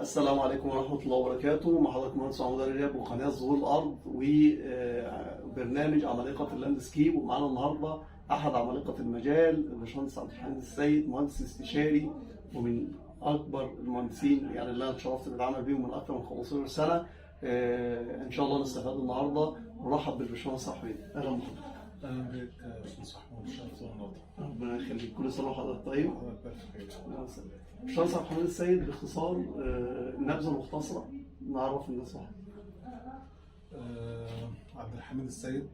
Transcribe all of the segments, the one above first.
السلام عليكم ورحمة الله وبركاته. مع حضراتكم مهندس محمود رجب وقناة ظهور الأرض وبرنامج عمالقة ال landscape. ومعانا النهاردة أحد عمالقة المجال، الباشمهندس عبد الحميد السيد، مهندس استشاري ومن أكبر المهندسين يعني اللي أنا اتشرفت بالعمل بيهم من أكثر من 15 سنة. إن شاء الله نستفاد النهاردة. ونرحب بالباشمهندس عبد الحميد، أهلا بحضرتك. اهلا بك يا باشمهندس محمود، شرفتونا النهارده. ربنا يخليك، كل سنة وحضرتك طيب. حضرتك بألف خير. باشمهندس عبد الحميد السيد، باختصار نبذة مختصرة نعرف الناس واحدة. عبد الحميد السيد،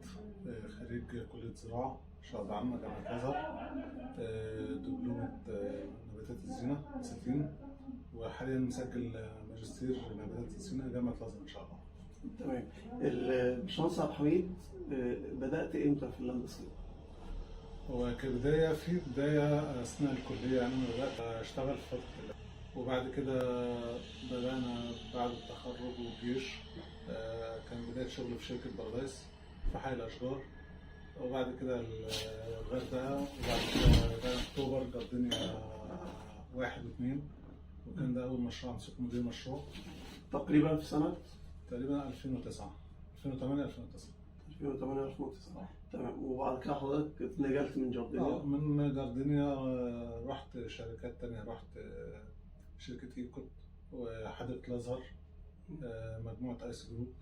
خريج كلية زراعة شهادة عامة جامعة الأزهر، دبلومة نباتات الزينة بساتين، وحاليا مسجل ماجستير نباتات الزينة جامعة الأزهر إن شاء الله. تمام. الباشمهندس عبد الحميد، بدأت امتى في ال landscape؟ هو كبداية، في بداية أثناء الكلية، يعني أنا بدأت أشتغل في فترة وبعد كده بدأنا بعد التخرج والجيش. كان بداية شغل في شركة بارادايس في حي الأشجار، وبعد كده الغردقة، وبعد كده بقى أكتوبر جاردينيا 1 و2، وكان ده أول مشروع أمسكه مدير مشروع. تقريبا في سنة؟ تقريبا 2009، 2008، 2009. 2008، 2009، تمام. وبعد كده حضرتك اتنقلت من جاردينيا؟ اه، من جاردينيا رحت شركات تانية، رحت شركة ايكوت وحديقة الأزهر، مجموعة ايس جروب،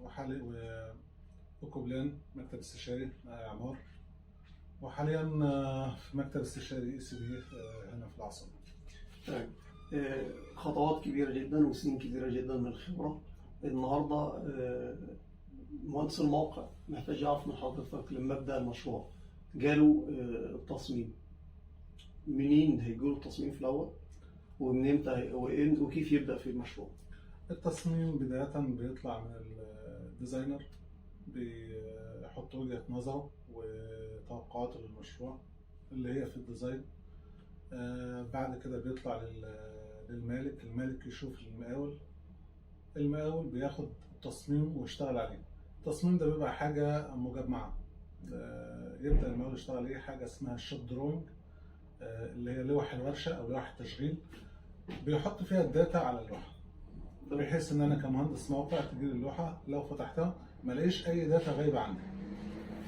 وحالي وكوبلان مكتب استشاري إعمار، وحاليا في مكتب استشاري ECP هنا في العاصمة. تمام. خطوات كبيرة جدا وسنين كبيرة جدا من الخبرة. النهاردة مهندس الموقع محتاج يعرف من حضرتك، لما ابدأ المشروع جاله التصميم، منين هيجيله التصميم في الأول؟ ومن امتى وكيف يبدأ في المشروع؟ التصميم بداية بيطلع من ال designer، بيحط وجهة نظره وتوقعاته للمشروع اللي هي في ال design. بعد كده بيطلع للمالك، المالك يشوف المقاول، المقاول بياخد التصميم ويشتغل عليه. التصميم ده بيبقى حاجة مجمعة. يبدأ المقاول يشتغل عليه، حاجة اسمها ال shop drawing، اللي هي لوح الورشة أو لوح التشغيل، بيحط فيها ال data على اللوحة، بحيث ان انا كمهندس موقع تجيلي اللوحه، لو فتحتها ما الاقيش اي data غايبة عندي،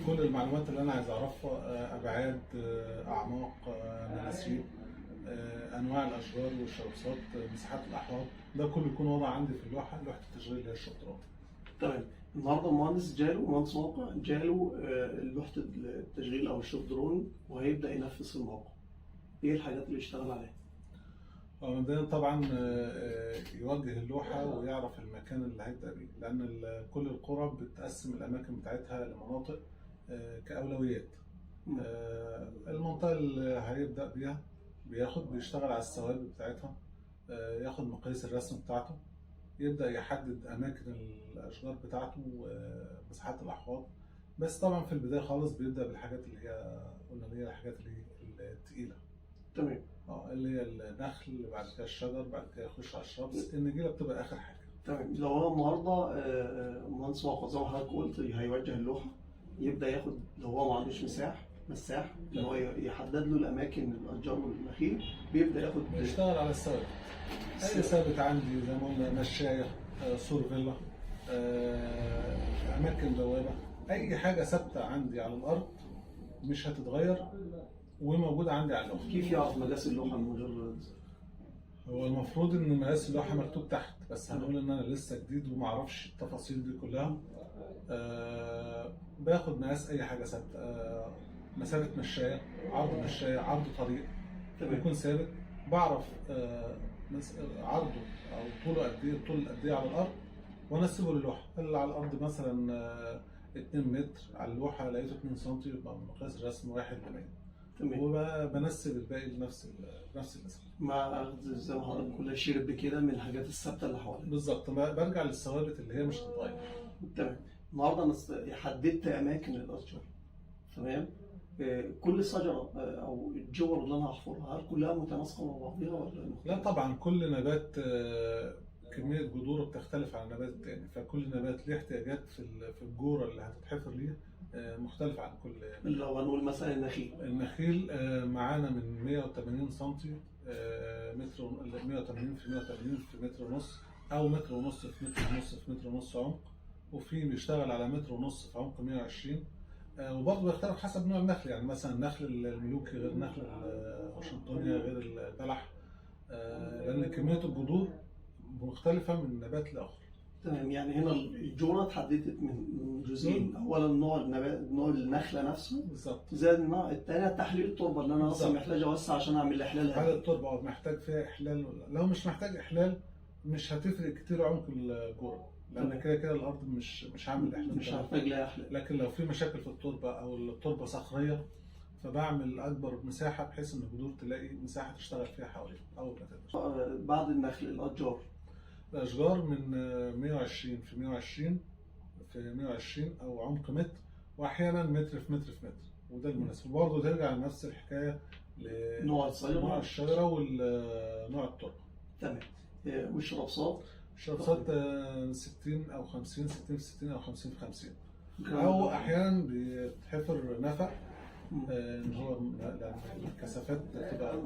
كل المعلومات اللي انا عايز اعرفها، ابعاد، اعماق، مناسيب، انواع الاشجار وال shrubs ات، مساحات الاحواض، ده كله يكون واضح عندي في اللوحه، لوحة التشغيل اللي هي ال shop drawing. تمام. النهارده المهندس جاله، مهندس موقع جاله لوحة التشغيل او ال shop drawing وهيبدأ ينفذ في الموقع، ايه الحاجات اللي يشتغل عليها؟ هو مبدئيا طبعا يوجه اللوحة ويعرف المكان اللي هيبدأ بيه، لأن كل القرى بتقسم الأماكن بتاعتها لمناطق كأولويات. المنطقة اللي هيبدأ بيها بياخد بيشتغل على الثوابت بتاعتها، ياخد مقاييس الرسم بتاعته، يبدأ يحدد أماكن الأشجار بتاعته ومساحات الأحواض. بس طبعا في البداية خالص بيبدأ بالحاجات اللي هي قلنا اللي هي الحاجات اللي هي التقيلة. اللي هي النخل، بعد كده الشجر، بعد كده يخش على ال shrubs، النجيله بتبقى اخر حاجه. تمام. لو انا النهارده مهندس موقع، زي ما حضرتك قلت، هيوجه اللوحه، يبدا ياخد، لو هو ما عندوش مساح اللي هو يحدد له الاماكن، الاشجار والنخيل، بيبدا ياخد بيشتغل على الثوابت، اي ثابت عندي زي ما قلنا، مشايه، سور فيلا، اماكن بوابه، اي حاجة ثابتة عندي على الارض مش هتتغير وموجودة عندي على اللوحه. كيف يعرف مقاس اللوحة من غير؟ هو المفروض ان مقاس اللوحة مكتوب تحت، بس هنقول ان انا لسه جديد وما اعرفش التفاصيل دي كلها. باخد مقاس اي حاجة ثابته، مسافة مشايه، عرض مشايه، عرض طريق بيكون ثابت، بعرف عرضه او طوله قد ايه، طول قد ايه على الارض، وانسبه للوحه. اللي على الارض مثلا 2 متر، على اللوحة لقيته 2 سم، يبقى مقياس الرسم 1 ل 100. وبنسب الباقي لنفس المسافه. مع اخذ زي ما حضرتك كل شرب كده من الحاجات الثابتة اللي حواليك. بالظبط، برجع للثوابت اللي هي مش هتتغير. تمام. النهارده انا حددت اماكن الاشجار، تمام. كل شجرة او الجور اللي انا هحفرها، هل كلها متناسقه مع بعضها ولا لا طبعا، كل نبات كمية جذوره بتختلف عن النبات التاني، فكل نبات ليه احتياجات في الجورة اللي هتتحفر ليه مختلفة عن كل نبات. لو هنقول مثلا النخيل. النخيل معانا من 180 سم متر 180 في 180 في متر ونص، او متر ونص في متر ونص في متر ونص عمق، وفي بيشتغل على متر ونص في عمق 120. وبرضه بيختلف حسب نوع النخل، يعني مثلا النخل الملوكي غير نخل واشنطونيا غير البلح، لان كمية الجذور مختلفة من نبات لاخر. تمام. يعني هنا الجوره اتحددت من جزئين، اولا نوع النبات، نوع النخلة نفسه، بالظبط. زائد النوع الثاني تحليل التربة اللي انا اصلا محتاج اوسع عشان اعمل احلال. هل التربة محتاج فيها احلال ولا لو مش محتاج احلال مش هتفرق كتير عمق الجوره، لان كده كده الارض مش هعمل احلال، مش هحتاج لها احلال. لكن لو في مشاكل في التربة او التربة صخريه فبعمل اكبر مساحة بحيث ان الجذور تلاقي مساحة تشتغل فيها حواليها اول ما تقدر. بعد النخل الاشجار. الاشجار من 120 في 120 في 120 او عمق متر، واحيانا متر في متر في متر، وده المناسب. وبرضه ترجع لنفس الحكاية نوع الشجرة، نوع الشجرة ونوع التربة. تمام. والشرابصات؟ الشرابصات 60 او 50، 60 في 60 او 50 في 50، او احيانا بيتحفر نفق، ان هو لان الكثافات بتبقى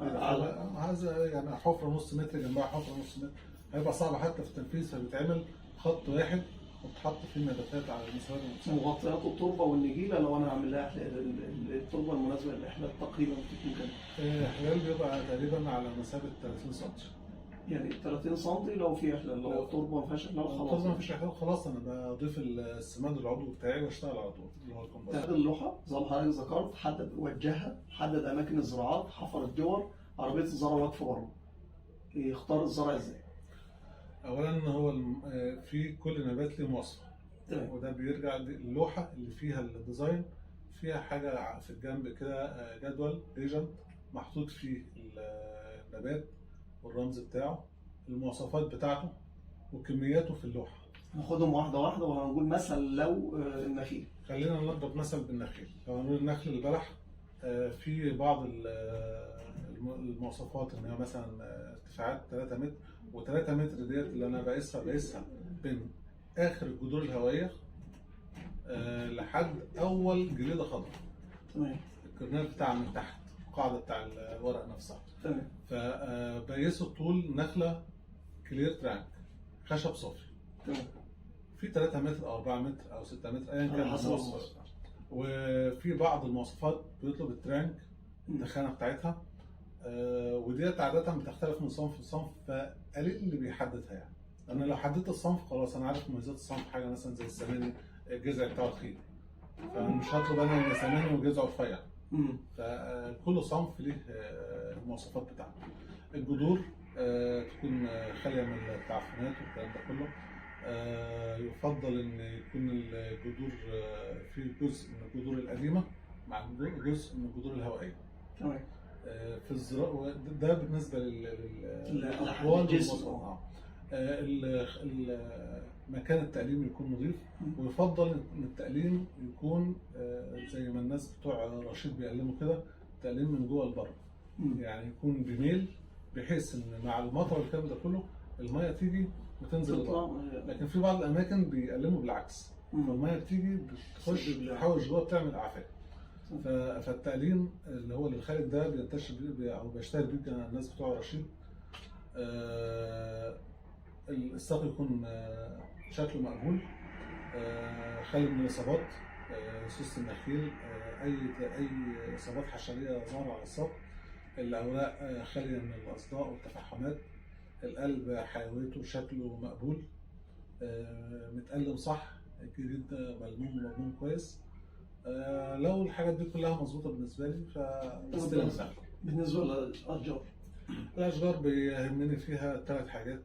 هذا يعني حفره نص متر جنبها حفره نص متر، هيبقى صعب حتى في التنفيذ، فبيتعمل خط واحد وتحط فيه النباتات على المسافات المتساويه. مغطيات التربة والنجيله لو انا هعمل لها التربة المناسبة للاحلال تقريبا بتكون كام؟ الاحلال بيبقى تقريبا على مسافة 30 سم. يعني 30 سم لو في احلال، لو التربة ما فيهاش احلال خلاص. التربة ما فيش احلال خلاص، انا بضيف السماد العضوي بتاعي واشتغل على طول اللي هو الكومبوست. اللوحة زي ما حضرتك ذكرت، حدد وجهها، حدد اماكن الزراعات، حفر الجور، عربية الزرع واقفة بره، يختار الزرع ازاي؟ اولا هو في كل نبات له مواصفه. تمام. وده بيرجع للوحه اللي فيها ال design، فيها حاجة في الجنب كده جدول legend محطوط فيه النبات والرمز بتاعه، المواصفات بتاعته، وكمياته في اللوحة. ناخدهم واحدة واحدة، وهنقول مثلا لو النخيل. خلينا نضرب مثل بالنخيل. لو هنقول النخل البلح، في بعض المواصفات ان هي مثلا ارتفاعات 3 متر، و3 متر ديت اللي انا بقيسها بين اخر الجذور الهوائية لحد اول جريدة خضراء. تمام. الكرنال بتاعها من تحت، القاعدة بتاع الورق نفسها. تمام. فبقيسه الطول نخله clear trunk، خشب صافي. تمام. في 3 متر او 4 متر او 6 متر ايا كان حسب المواصفات. وفي بعض المواصفات بيطلب ال trunk التخانه بتاعتها، وديت عادة بتختلف من صنف لصنف، فقليل اللي بيحددها. يعني انا لو حددت الصنف خلاص انا عارف مميزات الصنف، حاجة مثلا زي السماني الجذع بتاعه تخين، فمش هطلب انا سماني وجذعه رفيع. فكل صنف ليه المواصفات بتاعته. الجذور تكون خالية من التعفنات والكلام ده كله. يفضل ان يكون الجذور في جزء من الجذور القديمة مع جزء من الجذور الهوائية. تمام. في الزراعة ده بالنسبة للاطوال للجسم. مكان التقليم يكون نظيف، ويفضل ان التقليم يكون زي ما الناس بتوع رشيد بيقلموا كده، التقليم من جوه لبره، يعني يكون بميل بحيث ان مع المطر والكلام ده كله المية تيجي وتنزل لبره. لكن في بعض الاماكن بيقلموا بالعكس، فالميه بتيجي بتخش بتحوش جوه بتعمل اعفاء. فالتقليم اللي هو للخارج ده بينتشر بيه او بيشتهر بيه الناس بتوع رشيد. الساق يكون شكله مقبول، خالي من الاصابات، سوس النخيل، اي اصابات حشريه ظاهره على الساق، الاوراق خالية من الاصداء والتفحمات، القلب حيويته شكله مقبول، متقلم صح، الجريد ملموم مضمون كويس. لو الحاجات دي كلها مظبوطة بالنسبة لي فاستلم سهل. بالنسبة للاشجار، الاشجار بيهمني فيها 3 حاجات: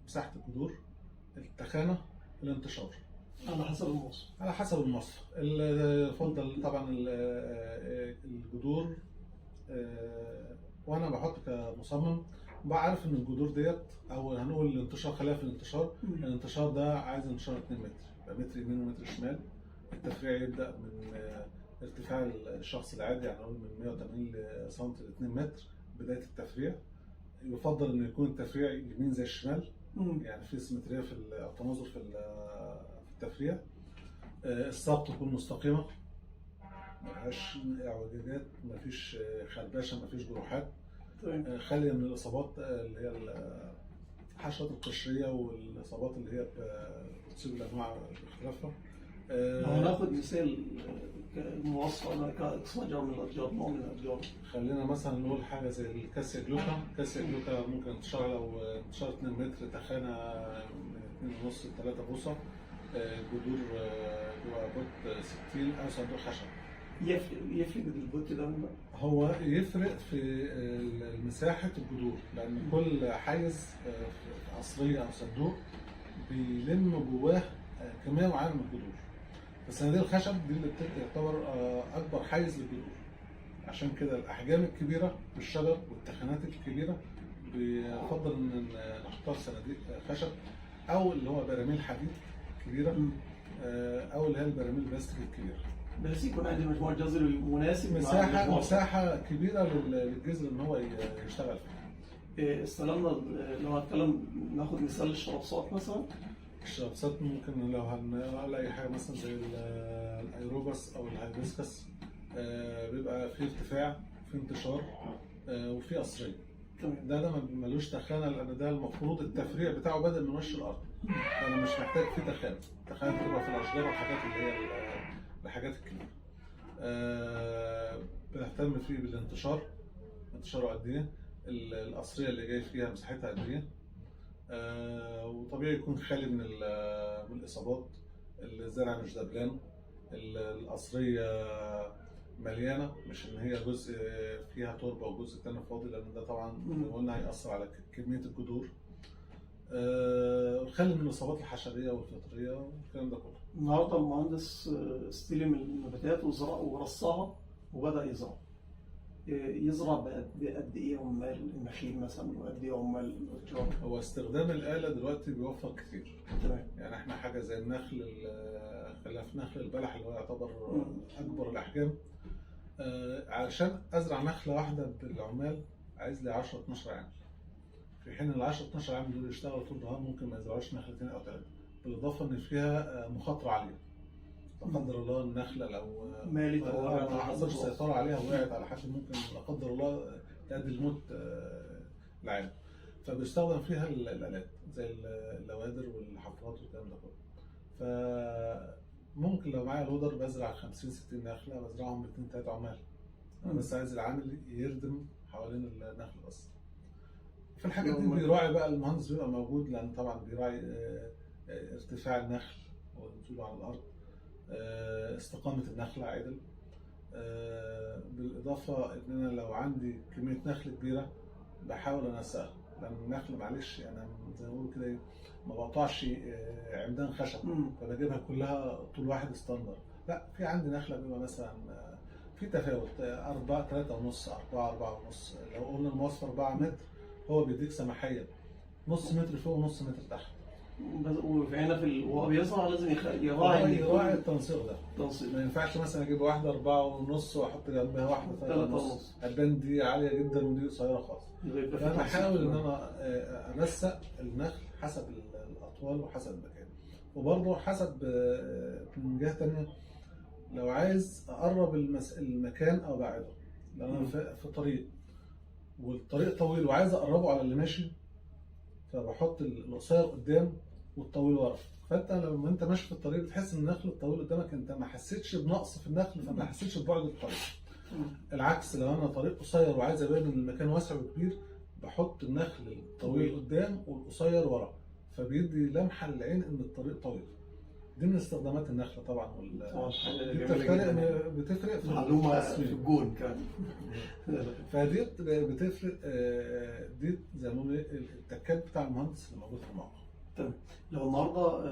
مساحة الجذور، التخانه، الانتشار. على حسب المواصفه. على حسب المواصفه. يفضل طبعا الجذور، وانا بحط كمصمم بعرف ان الجذور ديت، او هنقول الانتشار، خليها في الانتشار. الانتشار ده عايز انتشار 2 متر، يبقى متر يمين ومتر شمال. التفريع يبدا من ارتفاع الشخص العادي، يعني نقول من 180 سم ل 2 متر بداية التفريع. يفضل انه يكون التفريع يمين زي الشمال، يعني في سيمتريه في التناظر في التفريع. الساق تكون مستقيمة، ما فيهاش اعوجاجات، ما فيش خربشه، ما فيش جروحات. تمام. خالية من الاصابات، اللي هي الحشرات القشريه والاصابات اللي هي بتصيب الانواع باختلافها. لو هناخد مثال مواصفة كشجرة من الأشجار، نوع من الأشجار. خلينا مثلا نقول حاجة زي ال Cassia glauca. ال Cassia glauca ممكن انتشار، لو انتشار 2 متر، تخانه من 2.5 ل 3 بوصه، جذور جوه pot 60 او صندوق خشب. يفرق ال pot ده من ده؟ هو يفرق في مساحة الجذور، لأن كل حيز في قصرية أو صندوق بيلم جواه كمية معينة من الجذور. فصناديق الخشب دي اللي يعتبر أكبر حيز للجذور. عشان كده الأحجام الكبيرة بالشجر والتخانات الكبيرة بيفضل إن نحطها في صناديق خشب، أو اللي هو براميل حديد كبيرة، أو اللي هي البراميل البلاستيك الكبيرة. بس يكون عندي مجموعة جذر مناسب مع مساحة المجموعة. مساحة كبيرة للجذر إن هو يشتغل فيها. استلمنا. لو هنتكلم ناخد مثال الشرابصات مثلا. الشرابصات ممكن لو هنقول أي حاجة مثلا زي ال Rubus أو ال Hibiscus، بيبقى فيه ارتفاع، فيه انتشار، وفيه قصرية. ده ملوش تخانة، لأن ده المفروض التفريع بتاعه بادئ من وش الأرض، فأنا مش محتاج فيه تخانة. التخانة بتبقى في الأشجار والحاجات اللي هي الحاجات الكبيرة. بهتم فيه بالانتشار، انتشاره قد إيه، القصرية اللي جاي فيها مساحتها قد إيه، وطبيعي يكون خالي من الإصابات، الزرع مش دبلان، القصرية مليانة، مش إن هي جزء فيها تربة وجزء تاني فاضي، لأن ده طبعا زي ما قلنا هيأثر على كمية الجذور. خالي من الإصابات الحشرية والفطرية والكلام ده كله. النهارده المهندس استلم النباتات وزرع ورصها وبدأ يزرع. يزرع بقد ايه عمال النخيل مثلا، وقد ايه عمال الاشجار؟ هو استخدام الآلة دلوقتي بيوفر كتير. يعني احنا حاجة زي النخل خلاف نخل البلح اللي هو يعتبر أكبر الأحجام، علشان أزرع نخلة واحدة بالعمال عايز لي 10 12 عامل، في حين ال 10 12 عامل دول يشتغلوا طول النهار ممكن ما يزرعوش نخلتين أو ثلاثة، بالإضافة إن فيها مخاطرة عالية، لا قدر الله النخلة لو مالت أو وقعت ما على حد حصلش خلاص. سيطرة عليها وقعت على حد ممكن لا قدر الله تؤدي الموت العام. فبيستخدم فيها الآلات زي اللوادر والحفرات والكلام ده كله. فممكن لو معايا لودر بزرع 50 60 نخلة، بزرعهم باتنين تلاتة عمال، أنا بس عايز العامل يردم حوالين النخل بس. في الحاجات دي بيراعي بقى المهندس بيبقى موجود، لأن طبعا بيراعي ارتفاع النخل ونزوله على الأرض، استقامة النخلة عدل، بالإضافة إن أنا لو عندي كمية نخل كبيرة بحاول أنسقها، لأن النخل معلش أنا زي ما بيقولوا كده إيه، ما بقطعش عمدان خشب فبجيبها كلها طول واحد standard، لا في عندي نخلة بيبقى مثلا في تفاوت، 4 3.5 4 4.5، لو قلنا المواصفة 4 متر هو بيديك سماحية نص متر فوق ونص متر تحت. بس وفي هنا وهو بيزرع لازم يراعي إن يكون يراعي التنسيق ده. تنسيق. ما ينفعش مثلا اجيب واحدة 4.5 واحط جنبها واحدة تلاتة تلاتة ونص. ونص. هتبان دي عالية جدا ودي قصيرة خالص. يبقى في فانا تنسيق. بحاول ان انا انسق النخل حسب الاطوال وحسب المكان، وبرضه حسب من جهة تانية لو عايز اقرب المكان او ابعده، لو انا في طريق والطريق طويل وعايز اقربه على اللي ماشي، فبحط القصير قدام والطويل ورا. فانت لما انت ماشي في الطريق بتحس ان النخل الطويل قدامك انت ما حسيتش بنقص في النخل، فما حسيتش ببعد الطريق. العكس لو انا طريق قصير وعايز ابين ان المكان واسع وكبير، بحط النخل الطويل قدام والقصير ورا، فبيدي لمحه للعين ان الطريق طويل. دي من استخدامات النخل طبعا طبعا حاجة دي جميلة جدا. بتفرق في معلومة في التصميم. الجون كمان. فدي بتفرق، دي زي ما بنقول التكات بتاع المهندس اللي موجود في الموقع. تمام. لو النهارده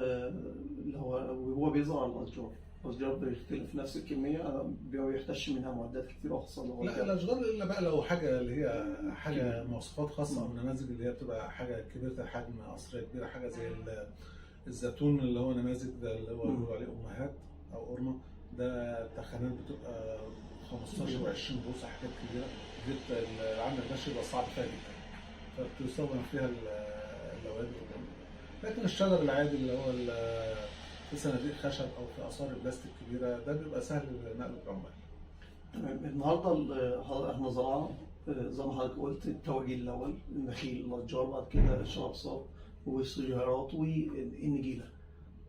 لو وهو بيزرع الاشجار، الاشجار بيختلف نفس الكمية، ما بيحتاجش منها معدات كتير وخاصة لو لا الاشجار الا بقى لو حاجة اللي هي حاجة مواصفات خاصة او نماذج اللي هي بتبقى حاجة كبيرة الحجم، قصريه كبيرة، حاجة زي الزيتون اللي هو نماذج ده اللي هو بيقولوا عليه امهات او قرمه، ده تخانات بتبقى 15 و20 بوصه، حاجات كبيرة دي العمل الماشي بيبقى صعب فيها جدا، فبتستخدم فيها اللوادر والكلام ده. لكن الشجر العادي اللي هو في صناديق خشب او في اثار بلاستيك كبيرة، ده بيبقى سهل لنقل العمال. تمام. النهارده احنا زرعنا زي ما حضرتك قلت التواجيل الاول، النخيل، الاشجار، بعد كده الشرابصات والشجيرات والنجيله.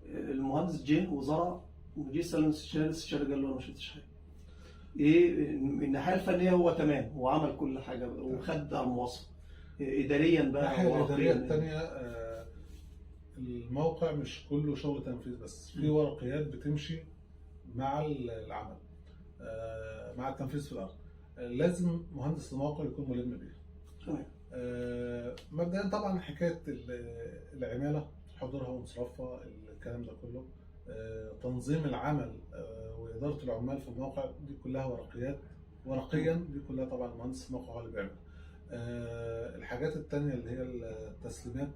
المهندس جه وزرع وجه سلم الاستشاري، الاستشاري قال له انا ما شفتش حاجة. ايه من الناحية الفنية هو تمام، هو عمل كل حاجة وخد على المواصفه. اداريا بقى الناحية الادارية ورقيا الثانية، الموقع مش كله شغل تنفيذ بس، في ورقيات بتمشي مع العمل، مع التنفيذ في الارض. لازم مهندس الموقع يكون ملم بيها. تمام. مبدئيا طبعا حكاية العمالة، حضورها وانصرافها، الكلام ده كله، تنظيم العمل، واداره العمال في الموقع، دي كلها ورقيات. ورقيا دي كلها طبعا مهندس الموقع هو اللي بيعمل. الحاجات التانية اللي هي التسليمات،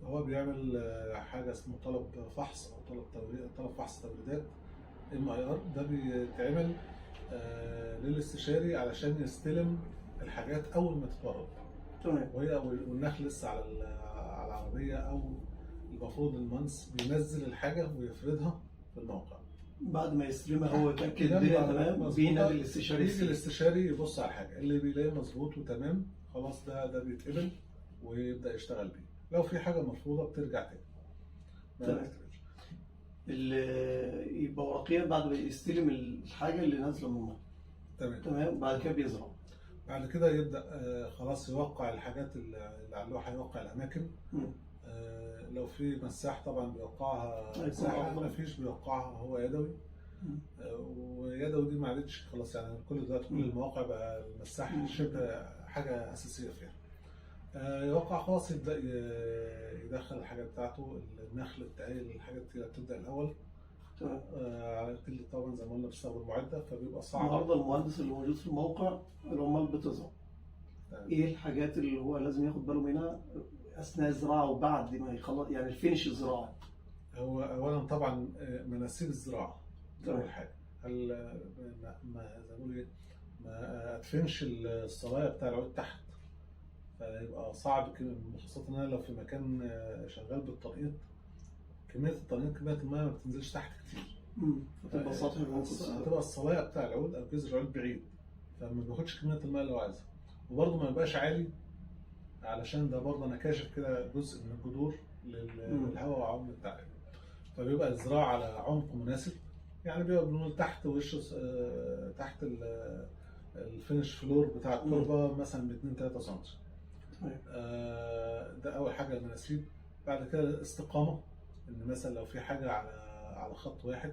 هو بيعمل حاجة اسمه طلب فحص أو طلب توريد، طلب فحص توريدات MIR، ده بيتعمل للاستشاري علشان يستلم الحاجات أول ما تتورد. تمام. وهي والنخل لسه على العربية، أو المفروض المهندس بينزل الحاجة ويفردها في الموقع. بعد ما يستلمها هو يتاكد لما الدنيا تمام، مظبوطة، بينادي الاستشاري يجي يستلم. الاستشاري يبص على الحاجة، اللي بيلاقيه مظبوط وتمام خلاص ده بيتقبل ويبدأ يشتغل بيه. لو في حاجة مرفوضة بترجع تاني، ما تمام. بتتقبلش. اللي يبقى ورقيا بعد ما يستلم الحاجة اللي نازله من الموقع. تمام. تمام، بعد كده بيزرع. بعد كده يبدأ خلاص يوقع الحاجات اللي على اللوحة، يوقع الأماكن. لو في مساح طبعا بيوقعها هيكون مساحة، أفضل. ما فيش بيوقعها هو يدوي. ويدوي دي ما عادتش خلاص، يعني كل دلوقتي كل المواقع بقى المساح شبه حاجة أساسية فيها. يوقع خلاص، يبدأ يدخل الحاجة بتاعته، النخل، التقايل، الحاجات دي بتبدأ الأول. تمام. على كل طبعا زي ما قلنا بيستخدم معدة فبيبقى صعب. النهارده المهندس اللي موجود في الموقع، العمال بتزرع. ايه الحاجات اللي هو لازم ياخد باله منها اثناء الزراعة وبعد ما يخلص، يعني ال finish الزراعي؟ هو اولا طبعا مناسيب الزراعة دي اول حاجة. هل ما زي ما بيقولوا ايه، ما ادفنش الصلايه بتاع العود تحت، فيبقى صعب كده، خاصة ان انا لو في مكان شغال بالتنقيط، كمية التنقيط، كمية المية ما بتنزلش تحت كتير. فتبقى سطح ممكن هتبقى الصلايه بتاع العود او جذر العود بعيد، فما بياخدش كمية المية اللي هو عايزها. وبرضه ما يبقاش عالي، علشان ده برضه انا كاشف كده جزء من الجذور للهواء وعوامل التعرية. فبيبقى الزراعة على عمق مناسب، يعني بيبقى بنقول تحت وش تحت ال finish floor بتاع التربة مثلا ب 2 3 سم. ده اول حاجة المناسيب. بعد كده الاستقامة، ان مثلا لو في حاجة على خط واحد،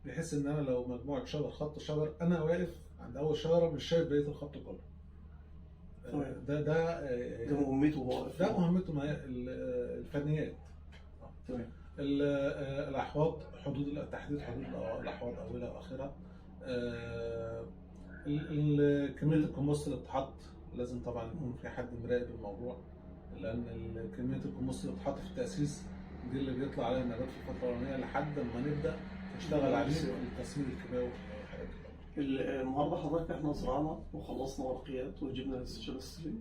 بحيث ان انا لو مجموعة شجر، خط شجر، انا واقف عند اول شجرة مش شايف بقية الخط كله. ده ده مهمته هو واقف. ده مهمته، ما هي الفنيات. الاحواض، حدود، تحديد حدود الاحواض اولها واخرها. كمية الكومبوست اللي بتتحط لازم طبعا يكون في حد مراقب الموضوع، لان كمية الكومبوست اللي بتتحط في التاسيس دي اللي بيطلع عليها النبات في الفترة الاولانية لحد ما نبدا نشتغل عليه التسميد الكيماوي والحاجات دي. النهارده حضرتك احنا زرعنا وخلصنا ورقيات وجبنا الاستشاري الصيني.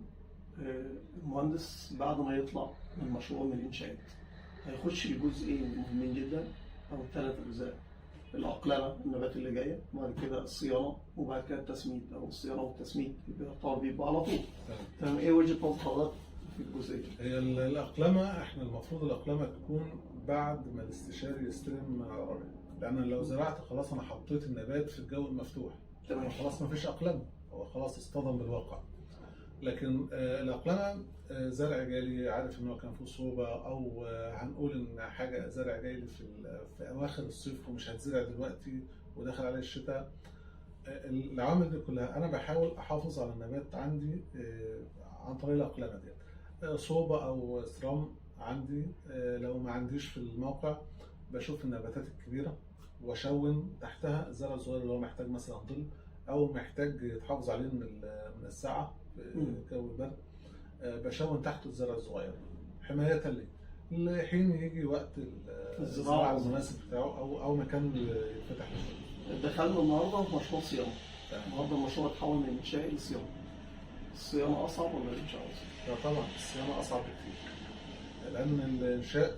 المهندس بعد ما يطلع من المشروع من الانشاءات هيخش لجزئين مهمين جدا او ثلاث اجزاء: الاقلمه، النبات اللي جاية، وبعد كده الصيانه، وبعد كده التسميد، او الصيانة والتسميد بيعتبر بيبقى على طول. تمام. ايه وجهه نظر حضرتك في الجزئية دي؟ هي الأقلمة، احنا المفروض الأقلمة تكون بعد ما الاستشاري يستلم العربية، لأن لو زرعت خلاص أنا حطيت النبات في الجو المفتوح. خلاص ما فيش أقلمة، هو خلاص اصطدم بالواقع. لكن الأقلمة، زرع جالي عارف إن هو كان في صوبة، أو هنقول إن حاجة زرع جالي في أواخر الصيف ومش هتزرع دلوقتي وداخل عليه الشتاء. العوامل دي كلها أنا بحاول أحافظ على النبات عندي عن طريق الأقلمة دي. صوبة أو سرام عندي، لو ما عنديش في الموقع بشوف النباتات الكبيرة وأشون تحتها الزرع الصغير اللي هو محتاج مثلا ظل أو محتاج يتحافظ عليه من السقعة في جو البرد، بشون تحته الزرع الصغير حماية ليه لحين يجي وقت الزراعة. الزراعة المناسب بتاعه أو مكان يتفتح له. دخلنا النهارده في مشروع صيانة. تمام. النهارده المشروع اتحول من انشاء لصيانه. الصيانة اصعب ولا الانشاء اصعب؟ لا طبعا الصيانة أصعب بكتير، لأن الإنشاء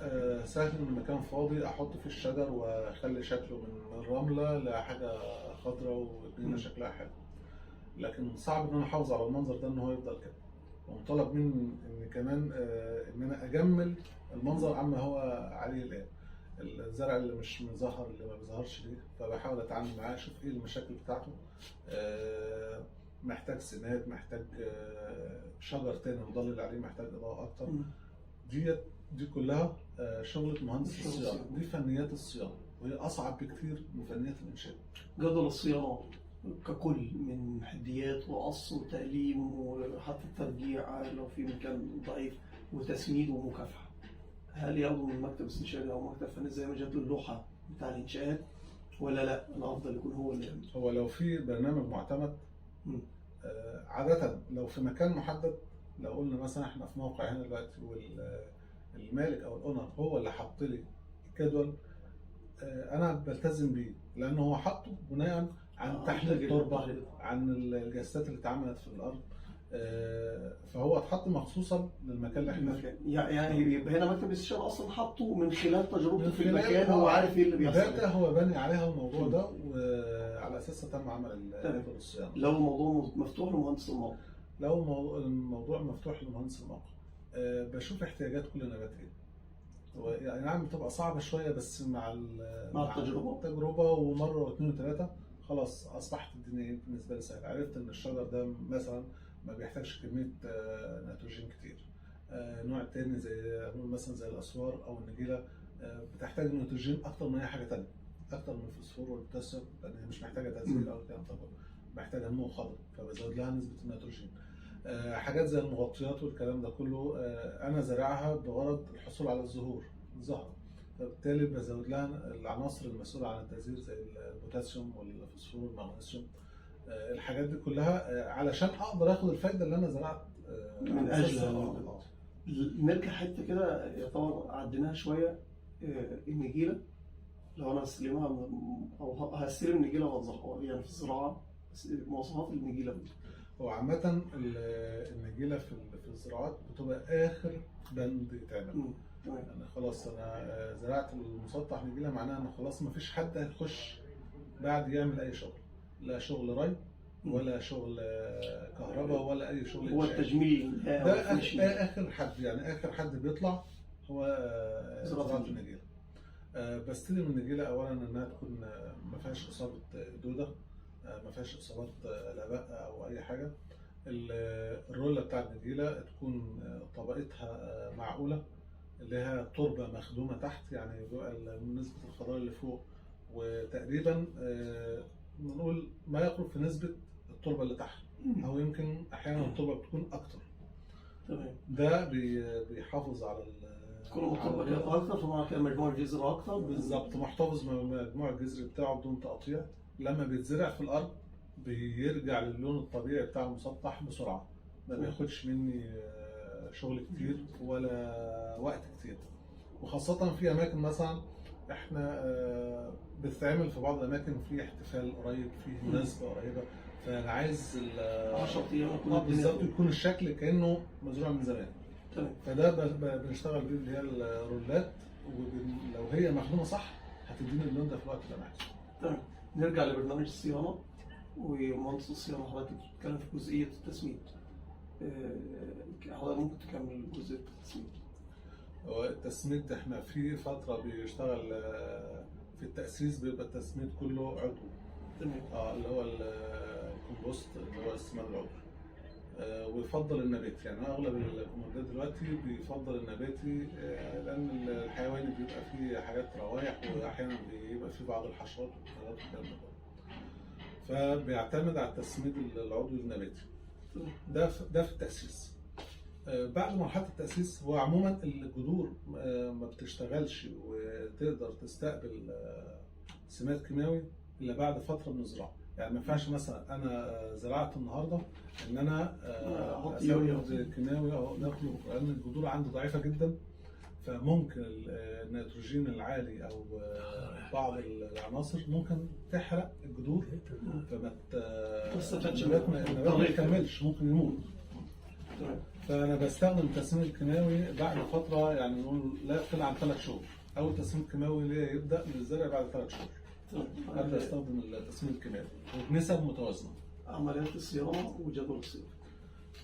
سهل، إن المكان فاضي أحط فيه الشجر وأخلي شكله من الرملة لحاجة خضراء والدنيا شكلها حلو. لكن صعب ان انا احافظ على المنظر ده ان هو يفضل كده، ومطالب مني ان كمان ان انا اجمل المنظر عما هو عليه الان. الزرع اللي مش مزهر، اللي ما بيظهرش ليه، فبحاول اتعامل معاه، اشوف ايه المشاكل بتاعته. محتاج سماد، محتاج شجر تاني مضلل عليه، محتاج اضاءه اكتر. دي كلها شغلة مهندس شغل الصيانة. الصيانة. دي فنيات الصيانة، وهي أصعب بكتير من فنيات الإنشاء. جدول الصيانة ككل من حديات وقص وتقليم وحتى الترجيع لو في مكان ضعيف وتسميد ومكافحة، هل ياخده من مكتب استشاري أو مكتب فني زي ما جات له اللوحة بتاع الإنشاءات، ولا لا الأفضل يكون هو اللي يعمل؟ هو لو في برنامج معتمد، عادة لو في مكان محدد، لو قلنا مثلا احنا في موقع هنا دلوقتي والمالك او ال owner هو اللي حط لي الجدول، انا بلتزم بيه لان هو حطه بناء عن تحليل التربة، تحليل. عن الجسات اللي اتعملت في الارض، فهو اتحط مخصوصا للمكان اللي احنا فيه. المكان يعني يبقى هنا مكتب الاستشاري اصلا حطه من خلال تجربته من في خلال- المكان، هو عارف ايه اللي بيحصل. data هو باني عليها الموضوع ده، وعلى اساسها تم عمل جدول الصيانة. لو الموضوع مفتوح لمهندس الموقع، لو الموضوع مفتوح لمهندس الموقع، بشوف احتياجات كل نبات ايه. هو يعني نعم بتبقى صعبة شوية، بس مع مع التجربة. التجربة ومرة واثنين وثلاثة خلاص أصبحت الدنيا بالنسبة لي سهلة. عرفت إن الشجر ده مثلا ما بيحتاجش كمية نيتروجين كتير. النوع التاني زي نقول مثلا زي الأسوار أو النجيلة، بتحتاج نيتروجين أكتر من أي حاجة تانية، أكتر من الفوسفور والبوتاسيوم، لأن هي مش محتاجة تزهير أو الكلام ده كله، محتاجة نمو خضري، فبزود لها نسبة النيتروجين. حاجات زي المغطيات والكلام ده كله، انا زارعها بغرض الحصول على الزهور، الزهرة، فبالتالي بزود لها العناصر المسؤولة عن التزهير زي البوتاسيوم والفوسفور والمغنيسيوم، الحاجات دي كلها، علشان اقدر اخد الفايدة اللي انا زرعت من على أساسها. أجلها. نرجع حتة كده يعتبر عديناها شوية، النجيله لو انا هستلمها او هستلم النجيله وهتزرعها، يعني في الزراعة مواصفات النجيله. هو عامة النجيلة في الزراعات بتبقى آخر بند يتعمل. تمام. يعني خلاص أنا زرعت المسطح نجيلة، معناها إن خلاص مفيش حد هيخش بعد يعمل أي شغل، لا شغل ري ولا شغل كهرباء ولا أي شغل هو إنشائي. التجميل ده أو ال finishing. آخر حد، يعني آخر حد بيطلع هو زراعة زراعة النجيلة. النجيلة. بستلم النجيلة أولا إنها تكون ما فيهاش إصابة دودة، ما فيهاش إصابات لباء أو أي حاجة. الرولة بتاع النجيلة تكون طبقتها معقولة، اللي هي تربة مخدومة تحت، يعني بيبقى نسبة الخضار اللي فوق، وتقريبا نقول ما يقرب في نسبة التربة اللي تحت، أو يمكن أحيانا التربة بتكون أكتر. ده بيحافظ على كل ما التربة على كانت اكتر فمعنى كده مجموع الجذر اكتر. بالظبط، محتفظ بمجموع الجذر بتاعه بدون تقطيع. لما بيتزرع في الارض بيرجع للون الطبيعي بتاع المسطح بسرعة، ما بياخدش مني شغل كتير ولا وقت كتير. وخاصة في اماكن مثلا احنا بتتعمل في بعض الاماكن في احتفال قريب، في مناسبة قريبه، فانا عايز 10 ايام يكون الدنيا بالظبط، يكون الشكل كانه مزروع من زمان. فده بنشتغل بيه اللي هي الرولات، ولو هي مخدومة صح هتديني اللون ده في الوقت اللي انا عايزه. تمام. نرجع لبرنامج الصيانة ومهندس الصيانة، حضرتك بتتكلم في جزئية التسميد، حضرتك ممكن تكمل جزئية التسميد؟ هو التسميد احنا في فترة بيشتغل في التاسيس بيبقى التسميد كله عضوي. اللي هو الكومبوست، اللي هو السماد العضوي، ويفضل النباتي، يعني اغلب الكومبوستات دلوقتي بيفضل النباتي، لان الحيواني بيبقى فيه حاجات روايح، واحيانا بيبقى فيه بعض الحشرات والحاجات والكلام ده كله، فبيعتمد على التسميد العضوي النباتي. ده في التأسيس. بعد مرحلة التأسيس هو عموما الجذور ما بتشتغلش وتقدر تستقبل سماد كيماوي إلا بعد فترة من الزراعة. يعني ما ينفعش مثلا أنا زرعت النهاردة إن أنا أحط أسمد يوريا. كيماوي أو داخله، لأن الجذور عندي ضعيفة جدا، فممكن النيتروجين العالي أو بعض العناصر ممكن تحرق الجذور، فما تستفادش النبات منه. النبات ما يكملش، ممكن يموت. فانا بستخدم التسميد الكيماوي بعد فترة، يعني نقول لا يقل عن 3 شهور. اول تسميد كيماوي ليا يبدا من الزرع بعد 3 شهور. ابدا استخدم التسميد الكيماوي وبنسب متوازنة. عمليات الصيانة وجدول الصيانة.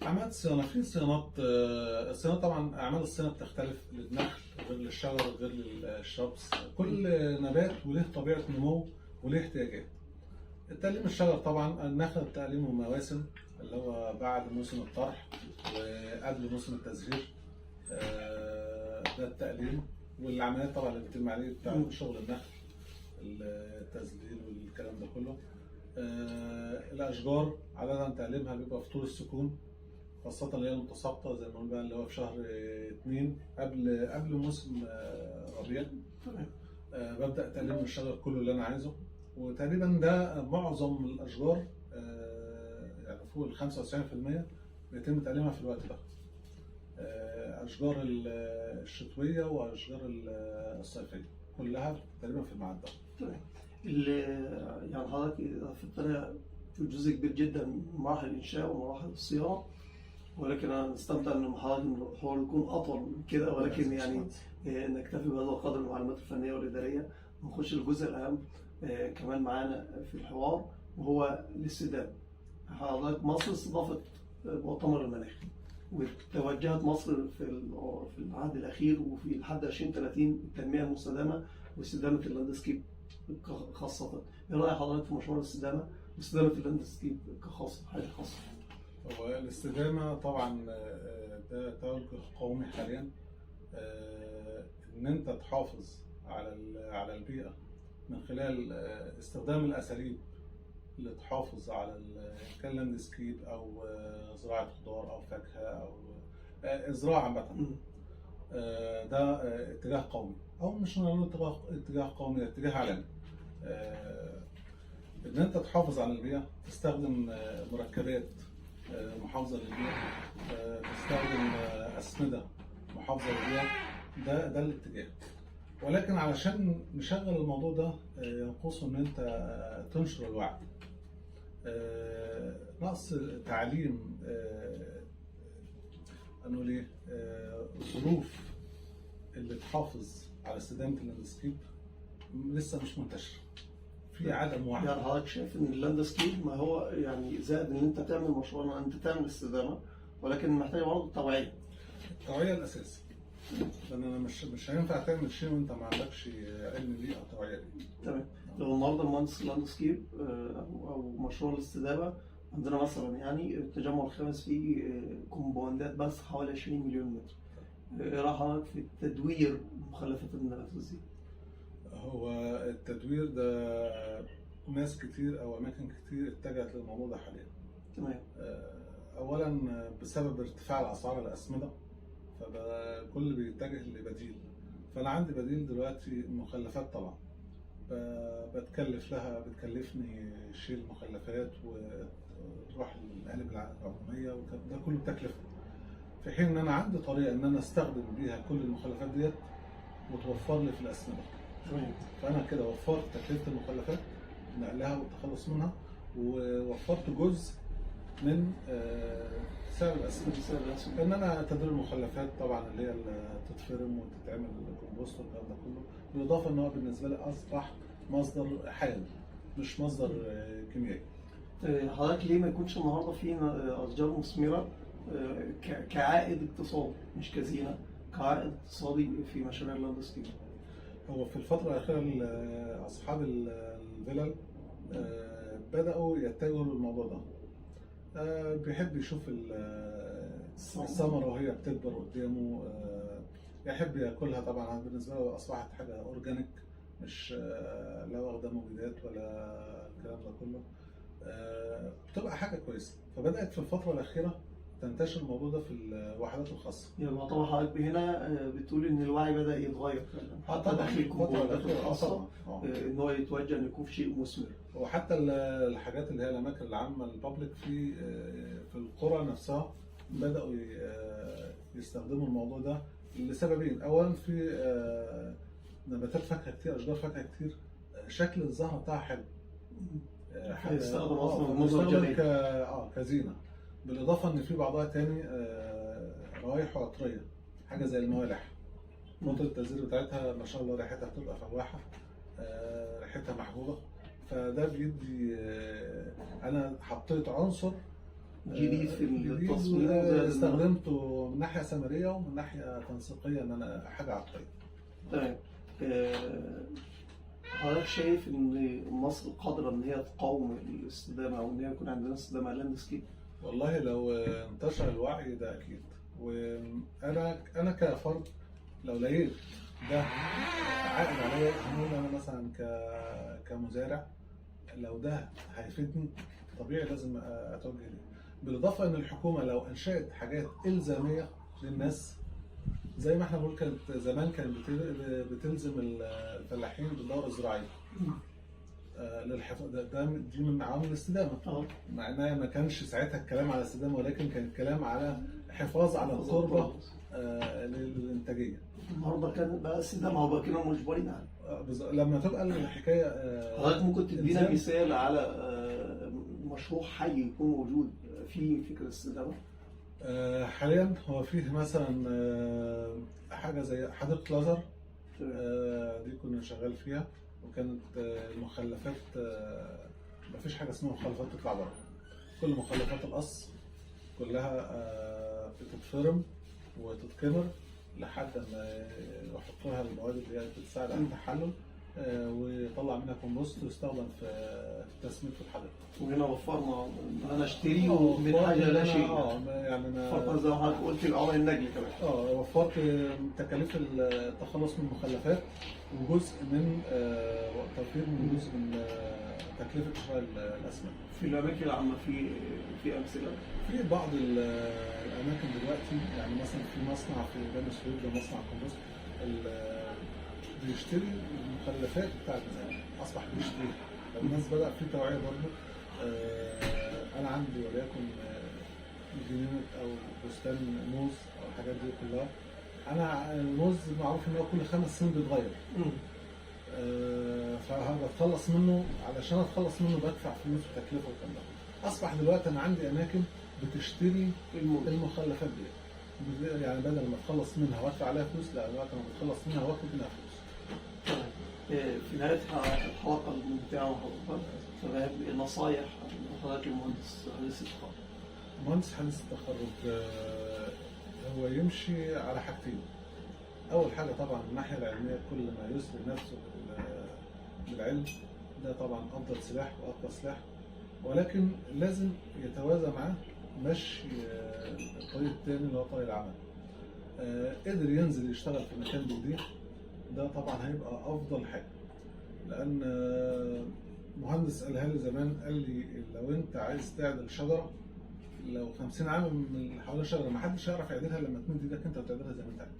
اعمال الصيانة، في صيانات، الصيانة طبعا اعمال الصيانة بتختلف للنخل غير للشجر غير لل shrubs، كل نبات وله طبيعة نمو وله احتياجات. التقليم الشجر طبعا النخل تقليمه مواسم، اللي هو بعد موسم الطرح وقبل موسم التزهير، ده التقليم. والعمليات طبعا اللي بتتم عليه بتاع شغل النخل، التذليل والكلام ده كله. الاشجار عادة تقليمها بيبقى في طول السكون، خاصة اللي هي المتساقطة زي ما قلنا بقى، اللي هو في شهر 2 قبل موسم ربيع. ببدأ تقليم الشجر كله اللي أنا عايزه، وتقريبا ده معظم الأشجار، يعني فوق ال 95% بيتم تقليمها في الوقت ده. أشجار الشتوية وأشجار الصيفية كلها تقريبا في الميعاد ده. تمام. يعني حضرتك في الطريقة في جزء كبير جدا من مراحل الإنشاء ومراحل الصيانة، ولكن أنا نستمتع إن حضرتك الحوار يكون أطول من كده، ولكن يعني نكتفي بهذا القدر من المعلومات الفنية والإدارية ونخش الجزء الأهم كمان معانا في الحوار، وهو الاستدامة. حضرتك مصر استضافت مؤتمر المناخ، وتوجهت مصر في العهد الأخير وفي لحد 2030 التنمية المستدامة واستدامة ال landscape خاصة. إيه رأي حضرتك في مشروع الاستدامة واستدامة ال landscape كخاصة، حاجة خاصة؟ هو الاستدامة طبعا ده توجه قومي حاليا، إن أنت تحافظ على البيئة من خلال استخدام الأساليب اللي تحافظ على كان landscape أو زراعة خضار أو فاكهة أو زراعة عامة. ده اتجاه قومي، أو مش نقول اتجاه قومي، اتجاه عالمي. إن أنت تحافظ على البيئة، تستخدم مركبات محافظة للبيئة، تستخدم أسمدة محافظة للبيئة، ده الاتجاه. ولكن علشان نشغل الموضوع ده ينقصه إن أنت تنشر الوعي. نقص تعليم، نقول إيه، الظروف اللي تحافظ على استدامة ال landscape لسه مش منتشرة، في عدم وعي. يعني حضرتك شايف ان ال landscape ما هو يعني زائد ان انت تعمل مشروع، ان انت تعمل استدامه، ولكن محتاج برضه توعيه. التوعية الاساس، لان انا مش هينفع تعمل شيء وانت ما عندكش علم بيه او توعيه بيه. تمام. لو النهارده المهندس ال landscape او مشروع الاستدامة عندنا مثلا، يعني التجمع الخامس فيه كومباوندات بس حوالي 20 مليون متر، ايه راي حضرتك في تدوير مخلفات النبات والزينة؟ هو التدوير ده ناس كتير او اماكن كتير اتجهت للموضوع ده حاليا. اولا بسبب ارتفاع الاسعار الاسمده، فكل بيتجه لبديل. فانا عندي بديل دلوقتي، مخلفات طبعا بتكلف لها، بتكلفني شيل مخلفات وتروح للمقالب العمومية، وده كله بتكلفه، في حين ان انا عندي طريقه ان انا استخدم بيها كل المخلفات ديت وتوفر لي في الاسمده. فانا كده وفرت تكلفة المخلفات، نقلها والتخلص منها، ووفرت جزء من سعر الاسمده. سعر الأسمدة. ان انا تدوير المخلفات طبعا اللي هي اللي تتفرم وتتعمل كومبوست والكلام ده كله، بالاضافة ان هو بالنسبة لي اصبح مصدر حيوي مش مصدر كيميائي. حضرتك ليه ما يكونش النهارده في اشجار مثمرة كعائد اقتصادي مش كزينه، كعائد اقتصادي في مشاريع ال landscape؟ هو في الفترة الاخيرة اصحاب الفلل بداوا يتجهوا للموضوع ده. بيحب يشوف الثمرة وهي بتكبر قدامه، يحب ياكلها. طبعا بالنسبة له اصبحت حاجة organic، مش لا واخده مبيدات ولا الكلام ده كله، بتبقى حاجة كويسة. فبدات في الفترة الاخيرة تنتشر الموضوع ده في الوحدات الخاصة. يعني طبعا حضرتك هنا بتقول ان الوعي بدا يتغير فعلا حتى داخل الفترة الكومباوندات الأخيرة، الخاصة، طبعا. ان هو يتوجه ان يكون في شيء مثمر. وحتى الحاجات اللي هي الاماكن العامة ال public في القرى نفسها بداوا يستخدموا الموضوع ده لسببين. اولا في نباتات فاكهة كتير، اشجار فاكهة كتير، شكل الزهرة بتاعها حلو، حاجة يستخدم أصلاً منظر فبيستخدم جمالي. كزينه. بالاضافة ان في بعضها تاني روايح عطريه، حاجة زي الموالح، نقطة التزهير بتاعتها ما شاء الله ريحتها بتبقى فواحه، ريحتها محبوبه، فده بيدي انا حطيت عنصر جديد في جديد التصميم زائد استخدمته من ناحية سمريه ومن ناحية تنسيقيه، ان انا حاجة عبقرية. تمام. حضرتك شايف ان مصر قادرة ان هي تقاوم الاستدامة او ان هي يكون عندنا استدامه landscape؟ والله لو انتشر الوعي ده اكيد، وانا كفرد لو لقيت ده عائد عليا، هنقول انا مثلا كمزارع لو ده هيفيدني طبيعي لازم اتوجه ليه. بالاضافة ان الحكومة لو انشات حاجات الزامية للناس، زي ما احنا بنقول كانت زمان كانت بتلزم الفلاحين بالدوره الزراعية للحفاظ، دي من عوامل الاستدامة، مع انها ما كانش ساعتها الكلام على الاستدامة، ولكن كان الكلام على حفاظ على التربة للانتاجيه. النهارده كان بقى استدامه وبقى كده مجبرين عليه. لما تبقى الحكاية حضرتك ممكن تدينا مثال على مشروع حي يكون موجود فيه فكرة الاستدامة؟ حاليا هو فيه مثلا حاجة زي حديقة لازر، دي كنا شغال فيها، وكانت المخلفات مفيش حاجة اسمها مخلفات تطلع بره، كل مخلفات القص كلها بتتفرم وتتكمر لحد ما يحطوا لها المواد اللي هي بتساعد على التحلل، ويطلع منها كومبوست ويستخدم في التسميد في الحديقة. وهنا وفرنا ان انا اشتري من حاجة لا شيء. يعني وفرنا زي ما حضرتك قلت العمل النجلي كمان. وفرت تكاليف التخلص من المخلفات، وجزء من توفير من جزء من تكلفة شراء الاسمده. في الاماكن العامة في امثلة؟ في بعض الاماكن دلوقتي، يعني مثلا في مصنع في بني سويف، ده مصنع كومبوست بيشتري المخلفات بتاعت زمان، اصبح بيشتريها. الناس بدأ في توعيه برضه. انا عندي وليكن جنينة او بستان موز او الحاجات دي كلها، انا الموز معروف ان هو كل 5 سنين بيتغير، فبتخلص منه، علشان اتخلص منه بدفع فلوس وتكلفة والكلام ده. اصبح دلوقتي انا عندي اماكن بتشتري المخلفات دي، يعني بدل ما اتخلص منها وادفع عليها فلوس، لا دلوقتي انا بتخلص منها واخد منها فلوس. في نهاية الحلقة الممتعة وحضرتك، تمام، نصايح حضرتك المهندس حديث التخرج. مهندس حديث التخرج هو يمشي على حاجتين. أول حاجة طبعا الناحية العلمية، كل ما يثبت نفسه بالعلم ده طبعا أفضل سلاح وأقوى سلاح، ولكن لازم يتوازى معاه مشي الطريق الثاني اللي هو طريق العمل. قدر ينزل يشتغل في مكان بإيديه، ده طبعا هيبقى افضل حاجة، لان مهندس قالها لي زمان، قال لي لو انت عايز تعدل شجرة، لو 50 عام من اللي حوالين الشجرة ما حدش هيعرف يعدلها لما تمد ايدك انت وتعدلها زي ما انت عايز.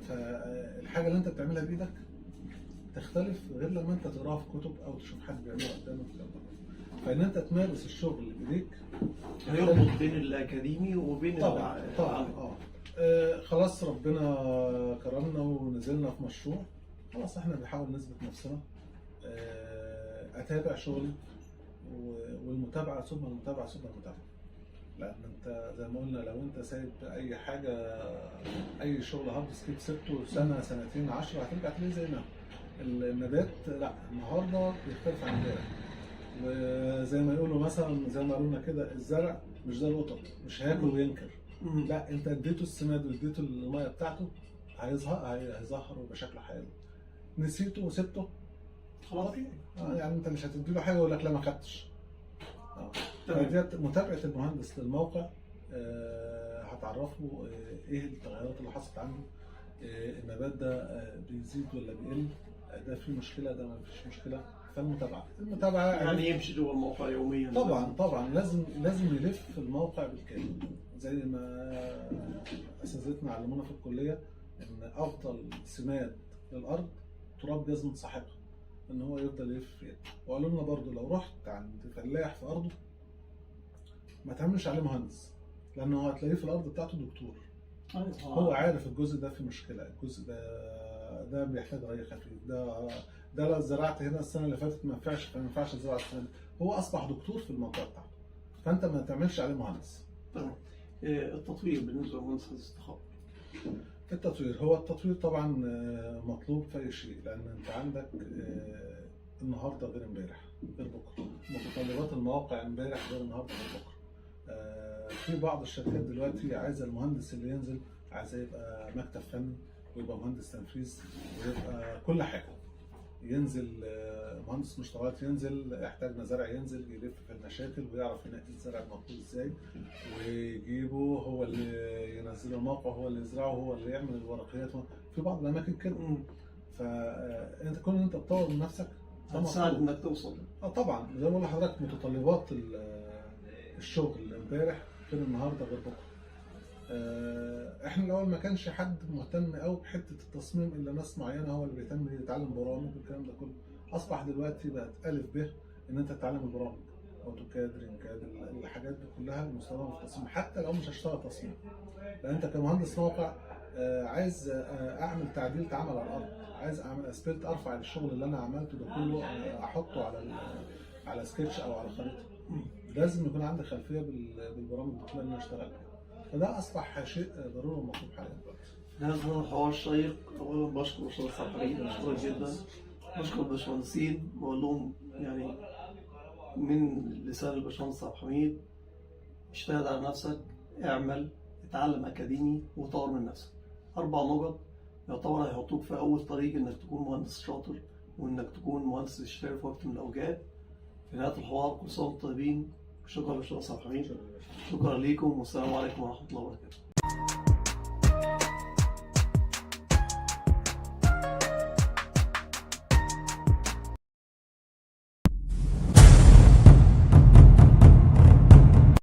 فالحاجه اللي انت بتعملها بايدك تختلف غير لما انت تقراها في كتب او تشوف حد بيعملها قدامك. فان انت تمارس الشغل بايديك هيربط بين الاكاديمي وبين طبعا طبعا. خلاص ربنا كرمنا ونزلنا في مشروع، خلاص احنا بنحاول نثبت نفسنا. اتابع شغلي، والمتابعة ثم المتابعة ثم المتابعة، لان انت زي ما قلنا لو انت سايب اي حاجة، اي شغل hardscape سبته سنة سنتين 10 هترجع تلاقيه زي ما هو. النبات لا، النهارده بيختلف عن امبارح، وزي ما يقولوا مثلا، زي ما قالوا لنا كده، الزرع مش زي القطط، مش هياكل وينكر، لا انت اديته السماد واديته المية بتاعته هيظهر ويبقى شكله حلو. نسيته وسبته خلاص، يعني انت مش هتدي له حاجة ويقول لك لا ما خدتش. فديت متابعه المهندس للموقع هتعرفه ايه التغيرات اللي حصلت عنده، النبات ده بيزيد ولا بيقل، ده في مشكلة، ده ما فيش مشكلة. فالمتابعه المتابعة يعني يمشي جوه الموقع يوميا. طبعا طبعا لازم يلف الموقع بالكامل، زي ما اساتذتنا علمونا في الكلية ان افضل سماد للارض تراب جزمه صاحبها، ان هو يفضل يلف فيها. وقالوا لنا برضو لو رحت عند فلاح في ارضه ما تعملش عليه مهندس، لانه هتلاقيه في الارض بتاعته دكتور. هو عارف الجزء ده فيه مشكلة، الجزء ده بيحتاج ري خفيف، ده لو زرعت هنا السنة اللي فاتت ما ينفعش، فما ينفعش تزرع السنة دي. هو اصبح دكتور في المنطقة بتاعته، فانت ما تعملش عليه مهندس. تمام. التطوير بالنسبة لمهندس حديث التخرج. التطوير هو التطوير طبعا مطلوب في اي شيء، لان انت عندك النهارده غير امبارح غير بكره، متطلبات المواقع امبارح غير النهارده غير بكره. في بعض الشركات دلوقتي عايزه المهندس اللي ينزل، عايزه يبقى مكتب فني ويبقى مهندس تنفيذ ويبقى كل حاجة. ينزل مهندس مشتريات، ينزل احتاجنا زرع ينزل يلف في المشاتل ويعرف ينقي الزرع المطلوب ازاي ويجيبه، هو اللي ينزله الموقع، هو اللي يزرعه، هو اللي يعمل الورقيات في بعض الاماكن كده. فانت كون ان انت تطور من نفسك ده هتساعد مطلوب. انك توصل. اه طبعا، زي ما بقول لحضرتك متطلبات الشغل امبارح غير النهارده غير بكره. احنا الاول ما كانش حد مهتم قوي بحته التصميم الا ناس معينة، هو اللي بيهتم يتعلم برامج والكلام ده كله. اصبح دلوقتي بقت الف ب ان انت تتعلم البرامج، AutoCAD، RenCAD، الحاجات دي كلها المستخدمة في التصميم، حتى لو مش هشتغل تصميم. لان انت كمهندس موقع عايز اعمل تعديل اتعمل على الارض، عايز اعمل as-built، ارفع الشغل اللي انا عملته ده كله احطه على سكتش او على خريطة. لازم يكون عندي خلفية بالبرامج دي كلها ان انا اشتغل بيها. فده اصبح شيء ضروري ومطلوب حاليا دلوقتي. هذا الحوار شيق. اولا بشكر استاذ عبد الحميد، بشكرك جدا، بشكر الباشمهندسين، بقول لهم يعني من لسان الباشمهندس عبد الحميد: اشتغل على نفسك، اعمل، اتعلم اكاديمي، وطور من نفسك. اربع نقط يعتبر هيحطوك في اول طريق انك تكون مهندس شاطر وانك تكون مهندس استشاري في وقت من الاوقات. في نهاية الحوار، كل سنة وانتم طيبين. شكرا للباشمهندس عبد الحميد، شكرا ليكم، والسلام عليكم ورحمة الله وبركاته.